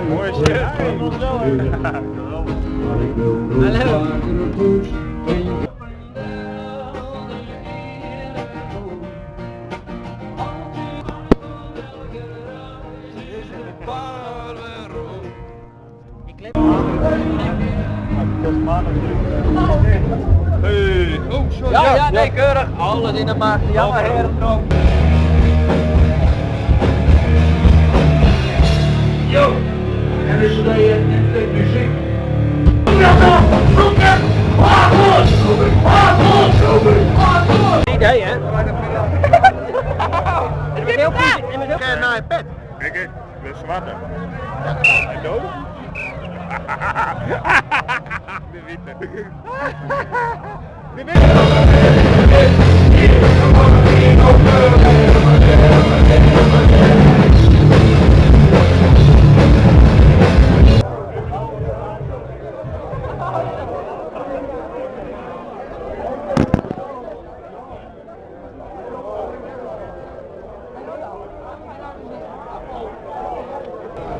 Mooi shit. Hallo. Hey. Oh, sorry. Ja, ja, nee, keurig. Alles in de maag. Jammer, heren. Yo! En is het muziek. Idee, hè? Heel goed. En naar pet. Ik, de zwarte. En dood? De witte. De witte.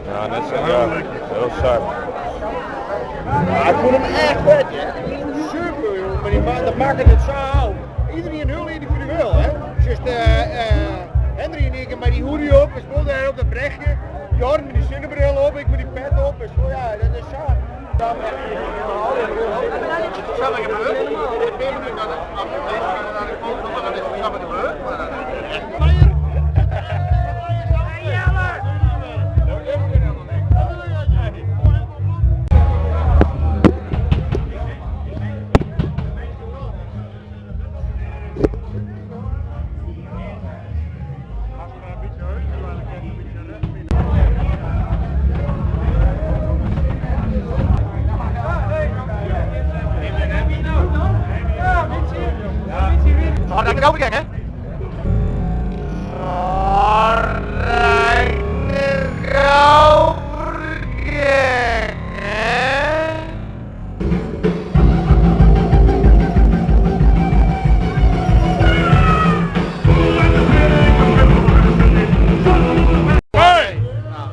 Ja, net zo. Ja, heel sharp. Ja, ik vond hem echt vet, hè. Super, joh. Maar die man, dat maakte het zo. Iedereen heel individueel, hè. Dus Henry en ik met die hoodie op, we speelden daar op dat brechtje. Jorn met die zonnebril op, ik met die pet op. En zo, ja, dat is zo. Samen gebeurd. Ik ben benieuwd naar de naar de foto, maar dat is samen gebeurd. Maar dat is echt fire. Oh, dat kan ik ook hè? Hoi!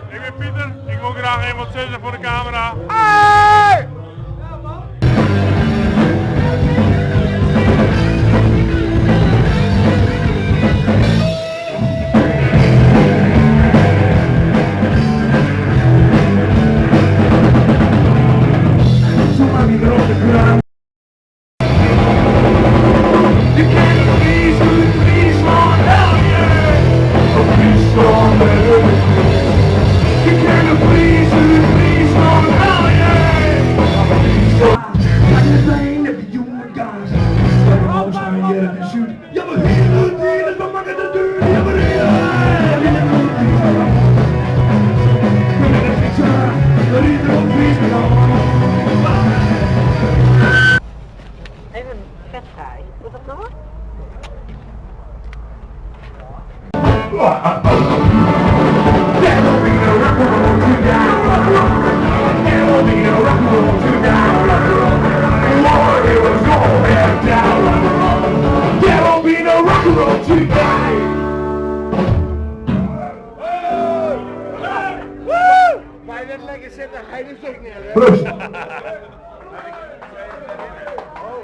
Ik ben Pieter, ik wil graag even wat zeggen voor de camera. Hey! Even vetvrij. Moet dat nog? Wij net lekker zitten, hij doet ook niet, hè?